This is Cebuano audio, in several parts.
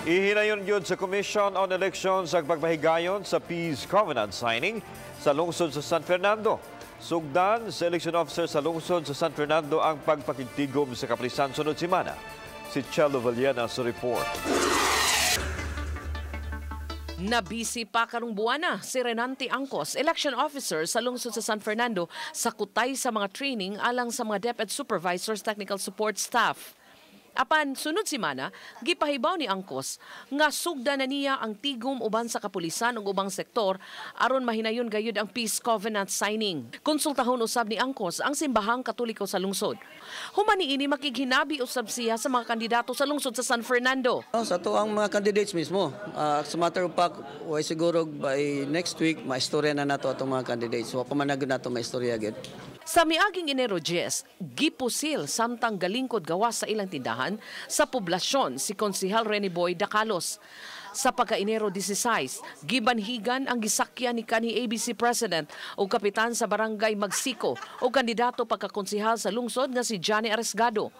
Ihinayon gyud sa Commission on Elections ang pagpahigayon sa Peace Covenant signing sa lungsod sa San Fernando. Sugdan sa election officer sa lungsod sa San Fernando ang pagpakigtigom sa kapulisan sunod semana. Si Chelo Villena sa report. Nabisi pa karong buwana si Renante Angkos, election officer sa lungsod sa San Fernando, sa kutay sa mga training alang sa mga DepEd supervisors, technical support staff. Apan sunod semana, gipahibaw ni Angkos nga sugda na niya ang tigom uban sa kapulisan ug ubang sektor aron mahinayon gayud ang Peace Covenant signing. Konsultahon usab ni Angkos ang Simbahang Katoliko sa lungsod. Human niini, makighinabi usab siya sa mga kandidato sa lungsod sa San Fernando. Oh, sa atoang mga candidates mismo. As a matter of fact, way siguro by next week, maistorya na nato atong mga candidates. Wa pa man na gud nato maistorya gid. Sa miaging Enero 10, gipusil samtang galingkod gawas sa ilang tindahan sa poblasyon si Konsihal Rene Boy Dacalos. Sa pagka-Enero 16, gibanhigan ang gisakyan ni kanhi ABC President o kapitan sa barangay Magsiko o kandidato pagkakonsihal sa lungsod nga si Johnny Aresgado.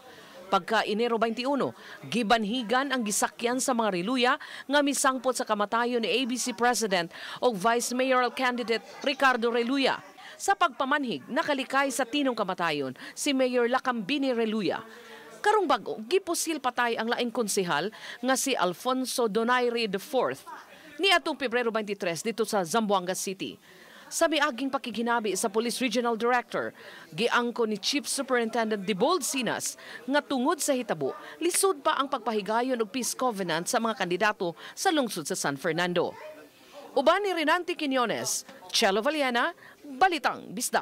Pagka Enero 21, gibanhigan ang gisakyan sa mga Reluya nga misangpot sa kamatayon ni ABC President o Vice Mayoral Candidate Ricardo Reluya. Sa pagpamanhig, nakalikay sa tinong kamatayon si Mayor Lakambini Reluya. Karong bago, gipusil patay ang laing konsehal nga si Alfonso Donaire IV ni atong Pebrero 23 dito sa Zamboanga City. Sa miaging pakighinabi sa Police Regional Director, giangko ni Chief Superintendent Debold Sinas nga tungod sa hitabo, lisod pa ang pagpahigayon og peace covenant sa mga kandidato sa lungsod sa San Fernando. Uban ni Renante Quiñones, Chelo Valiena, Balitang Bisdak.